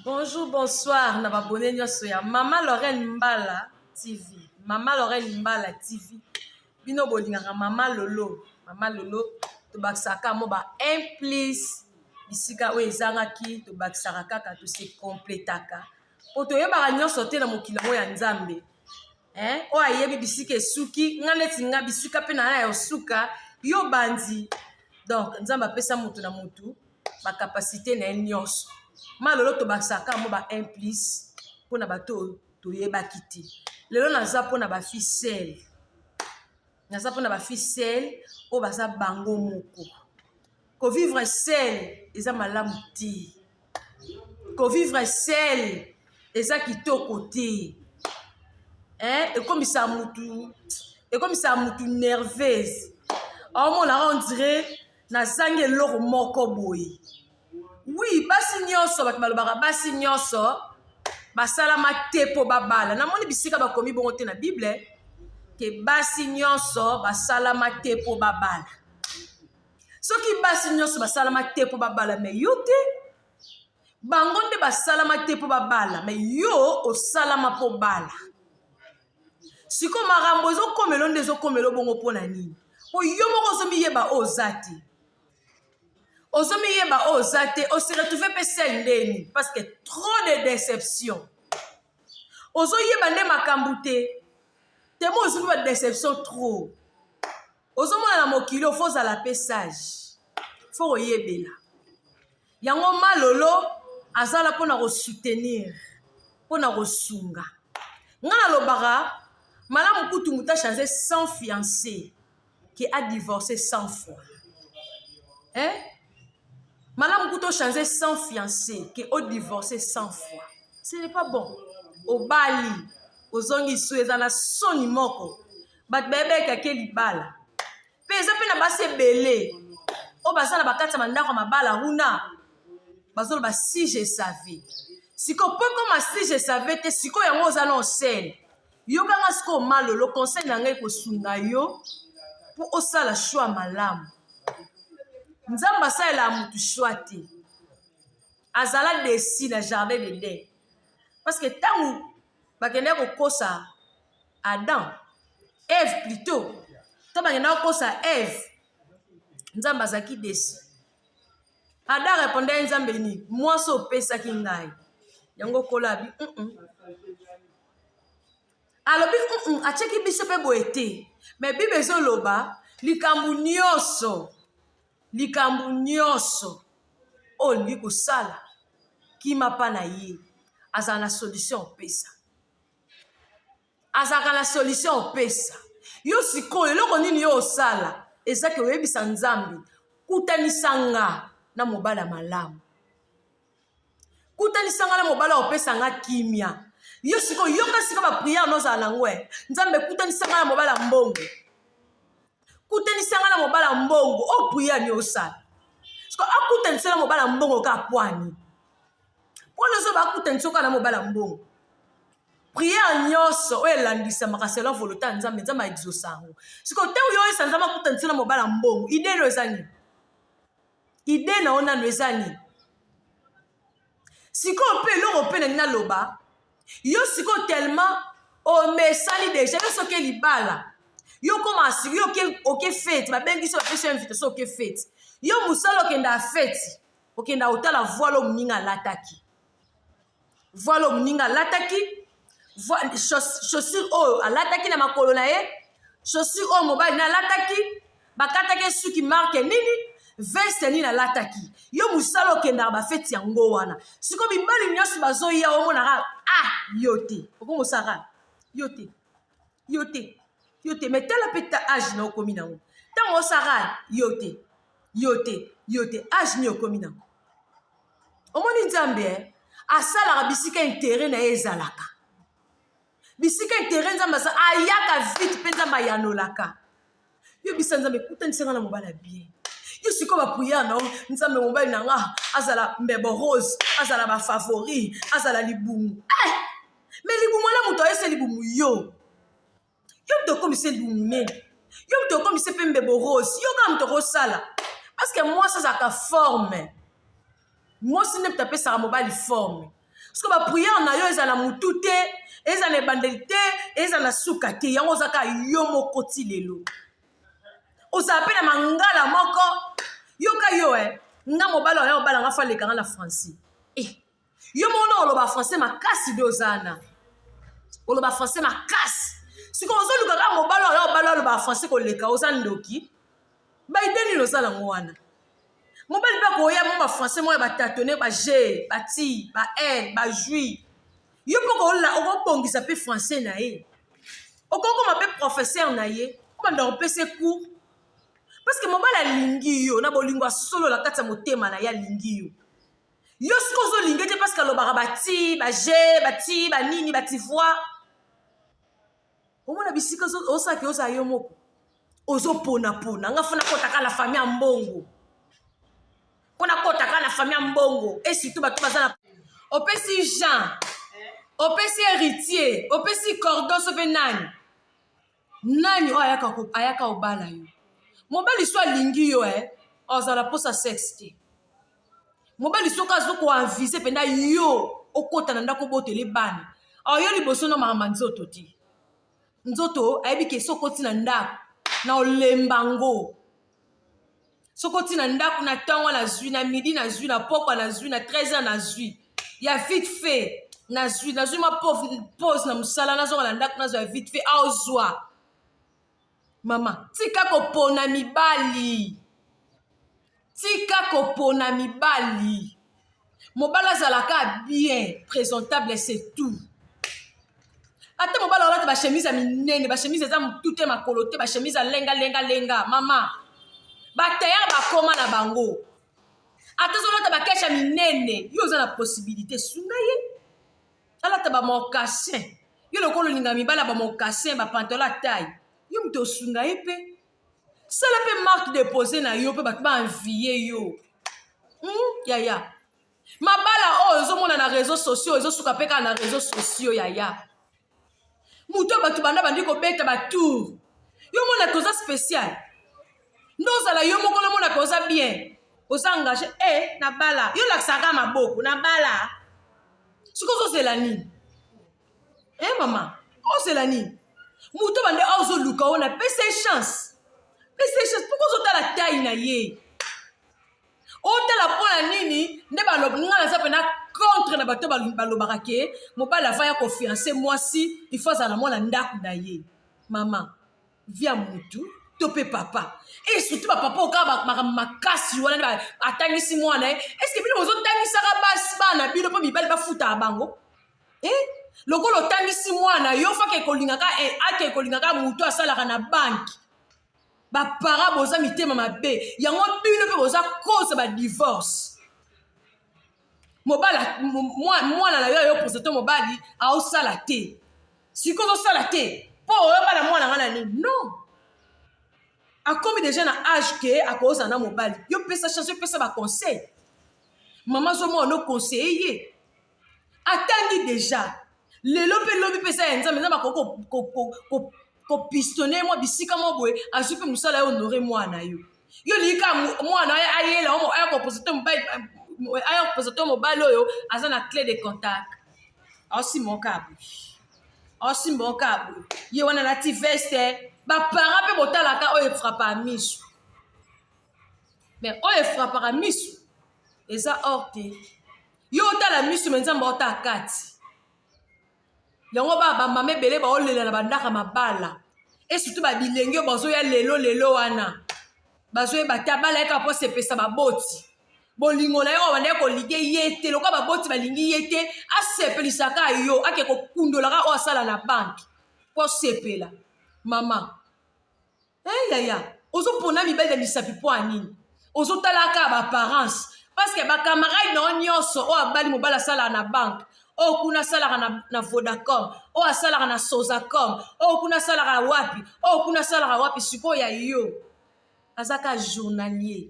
Bonjour, bonsoir na babone nyonso ya Mama Lorraine Mbala TV. Mama Lorraine Mbala TV. Bino bolingaka Mama Lolo. Mama Lolo tobakisaka mo ba 1 plus bisika oyo ezangaki tobakisaka kaka tose completaka po toyebaka nyonso te na mokili yango ya Nzambe. Eh, oyo ayebi bisika esuki nga neti nga bisika mpe na ya osuka yo bandi donc Nzambe apesa motu na motu ba capacité na ye nyonso. Malolo tobakisaka mo ba 1 plus mpona bato oyo toyebaki te. Lelo naza mpona ba ficelle, naza mpona ba ficelle oyo baza bango moko. Kovivre seul eza malamu te, kovivre seul eza kitoko te, eh, ekomisaka mutu, ekomisaka mutu nerveuse. Aomonaka on dirait nazangi eloko moko boye. Oui, basi nyonso bato balobaka basi nyonso basalama te mpo babala. Namoni bisika bakomi bongo te na Bible ke basi nyonso basalama te mpo babala. Soki basi nyonso basalama te mpo babala, me yo te. Bango nde basalama te mpo babala, me yo osalama mpo bala. Sikoyo makambo ezokomelo nde ezokomelo bongo mpo na nini? Mpo yo moko ozomiyeba oyo oza te, ozomiyeba oyo oza te, ose retrouve mpe seul ndeni parce que trop de déception. Ozoyeba nde makambo te, temo ozwi ba déception trop. Ozomona na mokili oyo fo ozala mpe sage, fo koyebela yango. Malolo azala mpona kosoutenir, mpona kosunga. Nga nalobaka malamu kutu moto achange sans fiancé ke adivorce 100 fois, eh? Malamu kutu ochange sans fiancé ke odivorce 100 fois, ce n'est pas bon. Obali ozongi su, eza na soni moko, bato bayebekake libala mpe eza mpe na basi ebele oyo baza na bakati ya bandako ya mabala kuna bazoloba si je savais. Sikoyo mpo ekoma si je savais te, sikoyo yango oza na osele yokanga. Sikoyo Malolo, conseil na ngai kosunga yo mpo osala choix malamu. Nzambe asalelaka motu choix te, azala desi na jardin d'Eden parce que ntango bakendaki kokosa Adam, Eve plutôt, ntango bakendaki kokosa Eve, Nzambe azalaki desi. Adam répondait ye Nzambe nini? Mwasi opesaki ngai yango kola abi Alobi atiaki biso mpe boye te. Me Bible ezoloba likambo nyonso, likambo nyonso oyo olingi kosala, kima mpa na ye, azala na solution opesa, azalaka na solution opesa yo. Sikoyo eloko nini yo osala ezaki oyebisa Nzambe: kutanisa nga na mobali ya malamu, kutanisa nga na mobali opesa nga kimia. Yo sikoyo yoka sikoyo baprière nozala nango: e Nzambe, kutanisa nga na mobali ya mbongo, kutanisa nga na mobali ya mbongo. Oyo prière ni osala siko akutanisa na mobali ya mbongo kaka pwani mpona ozoba akutanisa kaka na mobali ya mbongo. Prière nyonso oyo elandisamaka selon volonté ya Nzambe, Nzambe aexauce yango. Sikoyo ntango yo oyesa Nzambe akutanisa na mobali ya mbongo, idée no eza nini? Idée na yo nano eza nini? Sikoyo mpe eloko mpe nalingi naloba, yo sikoyo tellement omesani déjà, yo soki libala yo koma sikoyo, yo oke fête, babengi so, bapesi yo invitation, oke fête, yo mosala okenda fête, okenda kotala voile oyo moninga alataki, voile oyo moninga alataki, chaussure oyo alataki na makolo na ye, chaussure oyo mobali na alataki, bakataki suki marque nini, veste nini alataki. Yo mosala okendaka bafeti yango wana. Sikoyo mibali nyonso bazoya, omonaka ah, yo te, okomosaka yo te, yo te, yo te. Mais tala mpe ta âge na okomi nango, ntango osaka yo te, yo te, yo te, âge nini okomi nango? Omoni Nzambe, eh? Asalaka bisika intérêt na ye ezalaka, bisika intérêt Nzambe asa ayaka vite mpe Nzambe ayanolaka. Yo bisa Nzambe ekutanisa na mobali ya bien. Yo sikoyo baprière na yo: Nzambe, mobali na nga azala mbebo rose, azala bafavori, azala libumu, eh! Mais libumu wana, moto ayese libumu yo, yo moto okomise libumu monene, yo moto okomise mpe mbebo rose, yo kaka moto okosala parce que mwasi azalaka forme. Mwasi nde moto apesaka mobali forme. Soki baprière na yo ezala na motu te, ezala na ebandeli te, ezala na suka te, yango oza kaka yo moko ti lelo. Ozala mpe na mangala moko yoka yo eh. Nga mobali oya obala nga faleka nga na français eh. Yo moko na oloba français makasi de oza na oloba français makasi. Sikoyo ozoluka kaka mobali oya obala oloba français koleka, oza ndoki. Baide nini oza nango wana? Mobali mpe akoya mo bafrançais moko ya batatone, ba g, ba ti, ba l, ba jui. Yo mpe okobongisa mpe français na ye, okokoma mpe professeur na ye, obanda kopesa cours. Parce que mobali alingi yo na bolingo ya solo na kati ya motema na ye, alingi yo. Yo sikoyo ozolinga te parce que alobaka ba ti, ba g, ba ti, ba nini, ba ti voix. Omona bisika osalaka ozala yo moko, ozoponapona. Nga fona kotaka na famille ya mbongo, mpona kotaka na famille ya mbongo. Et surtout bato baza na opesi Jean, opesi héritier, opesi cordon, so mpe nani nani oyo ayaka obala yo. Mobali so alingi yo azala mposa sexe te. Mobali soki azo koavise mpenza yo okota na ndako obotele bana, oyo liboso na makambo nzoto te. Nzoto ayebi ke soki okoti na ndako na olemba ngo, soki okoti na ndako na ntongo nazwi, na midi nazwi, na pokwa nazwi, na 13 heures nazwi, ya vite fait nazwi, nazwi mwa pause na mosala, nazonga na ndako nazwa ya vite fait aozwa. Mama, tika kopona mibali, tika kopona mibali. Mobali azalaka bien présentable, c'est tout. Ata mobali alata ba chemise ya minene, ba chemise eza motu te, makolo te, ba chemise ya lenga lenga lenga. Mama, ba tailleur bakoma na bango. Ata ozolata ba keshe ya minene, yo oza na possibilité, sunga ye alata ba mocassin. Yo lokola olinga mibali ya ba mocassin, ba pantalon ya taille, yo moto osunga ye mpe. Sala mpe marque déposée na yo mpe bato ba envie yo. Yaya, mabala oyo ozomona na réseaux sociaux ezosuka mpe kaka na réseaux sociaux. Yaya, moto oyo bato banda bandi kobeta batour, yo monaka oza spécial nde ozala yo moko, nomonaka oza bien, oza engagé e na bala. Yo olakisaka maboko na bala, soki ozozela nini? E mama, ozela nini? Moto bande ozoluka wana, pesa ye chance, pesa ye chance. Pourquoi ozotala taille na ye? Otala mpo na nini nde baloba? Nga naza mpena contre na bato balobaka ke mobali ava ya kofiance mwasi, il faut azala na mwana ndako na ye. Mama, via mutu to mpe papa, et surtout bapapa oka makambo makasi wana nde atangisi mwana ye. Est-ce bino bozotangisaka basi bana bino mpo mibali bafutaka bango? Lokola otangisi mwana yo, fake kolingaka ake kolingaka motu asalaka na banke. Bapara boza mitema mabe, yango bino mpe boza cause badivorce. Mobali, mwana na yo ayo to mobali aosala te, sikoyo ozosala te mpo oyobala mwana nga na nini? Non, akomi déjà na age ke akozala na mobali. Yo pesa chance, yo pesa baconseil. Mama, azomona no conseiller ye, atangi déjà lelo mpe lobi mpe eza ya Nzambe. Nzambe akoki kopistonner mwa bisika mwa boye, azwi mpe mosala ya honore mwana. Yo yo olingi kaka mwana ayela aya kopresente mobali, aya kopresente mobali oyo aza na clé de contact, aosimba oka boye, aosimba oka boye, ye wana alati veste. Baparent mpe botalaka oyo efrapaka miso, mais oyo efrapaka miso eza or te. Yo otala miso, me Nzambe otala kati. Yango ba bamama ebele baolela na bandaka mabala, et surtout babilenge oyo bazoya lelo lelo wana, bazoyeba te abala ye kaka mpo asepesa baboti. Bolingo na ye oyo bandaki kolinge ye te, lokola baboti balingi ye te, asepelisaka yo, ake kokundolaka oyo asala na banke mpo osepela. Mama, yaya, ozopona mibali na misapi mpo ya nini? Ozotalaka baapparence parce que bacamarade na yo nyonso oyo abali mobali asalaka na banke, oyo kuna asalaka na Vodacom, oyo asalaka na Sozacom, oyo kuna asalaka wapi, oyo kuna asalaka wapi. Sikoyo ya yo aza ka journalier.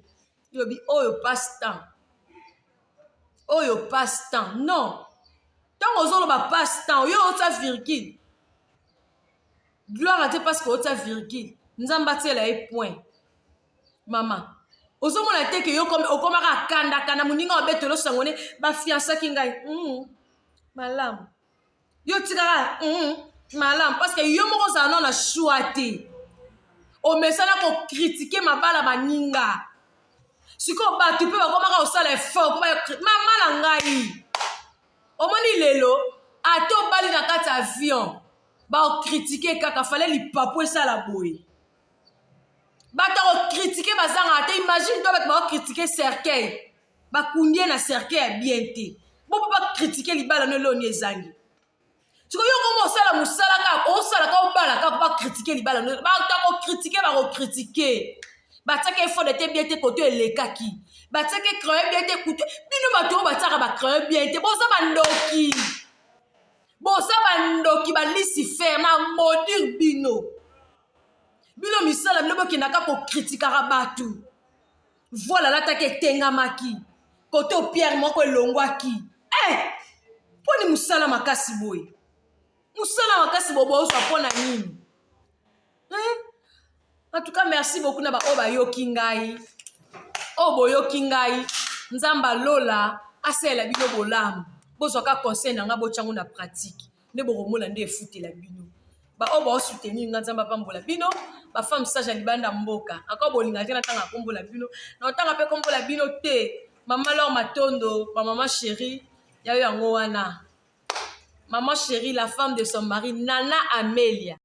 Yobi oyo passe temps, oyo passe temps. Non, ntango ozoloba passe temps, yo otia virgule. Gloire te, parce que otia virgule, Nzambe atiela ye point. Mama, ozomona te ke yo okomaka kandakanda, moninga obetela osango ne bafiansaki ngai. Malamu. Yo tikaka malamu parce que yo moko ozala nao na choix te. Omesana ko critiquer mabala baninga. Sikoyo bato mpe bakomaka kosala effort mpo mama na ngai. Omoni lelo ata obali na kati ya avion bakritike kaka fale lipapu esala boye. Bato ya kokritike bazangaka te. Imagine to bato bakokritike cercueil, bakundi ye na cercueil ya bien te, bo mpo bakritike libala no eloni ezangi. Sikoyo yo koma osala mosala kaka osala kaka obala kaka bakritike libala no. Bato ya kokritike bakokritike, batiaki efode te bien te, koto elekaki, batiaki crayon bien te kutu. Bino bato oyo batiaka bacrayon bien te, boza bandoki, boza bandoki, balucifer na maudire bino. Bino misala bino bokendaka kokritikaka bato. Voile alataki etengamaki, koto pierre moko elongwaki. Eh, mponi mosala makasi boye, mosala makasi boye bozwa mpo na nini? Eh? En tout cas, merci beaucoup na baoyo bayoki ngai, oyo boyoki ngai. Nzambe alola asalela bino bolamu. Bozwaka conseil na ngai, botyango na pratique, nde bokomona nde efutela bino. Baoyo baosoutenir nga, Nzambe apambola bino. Bafemme sage ya libanda mboka, encore bolingaka te natanga kombola bino, na otanga mpe kombola bino te. Mama Lor Matondo, bamama chérie yayo yango wana, mama chérie, la femme de son mari Nana Amelia.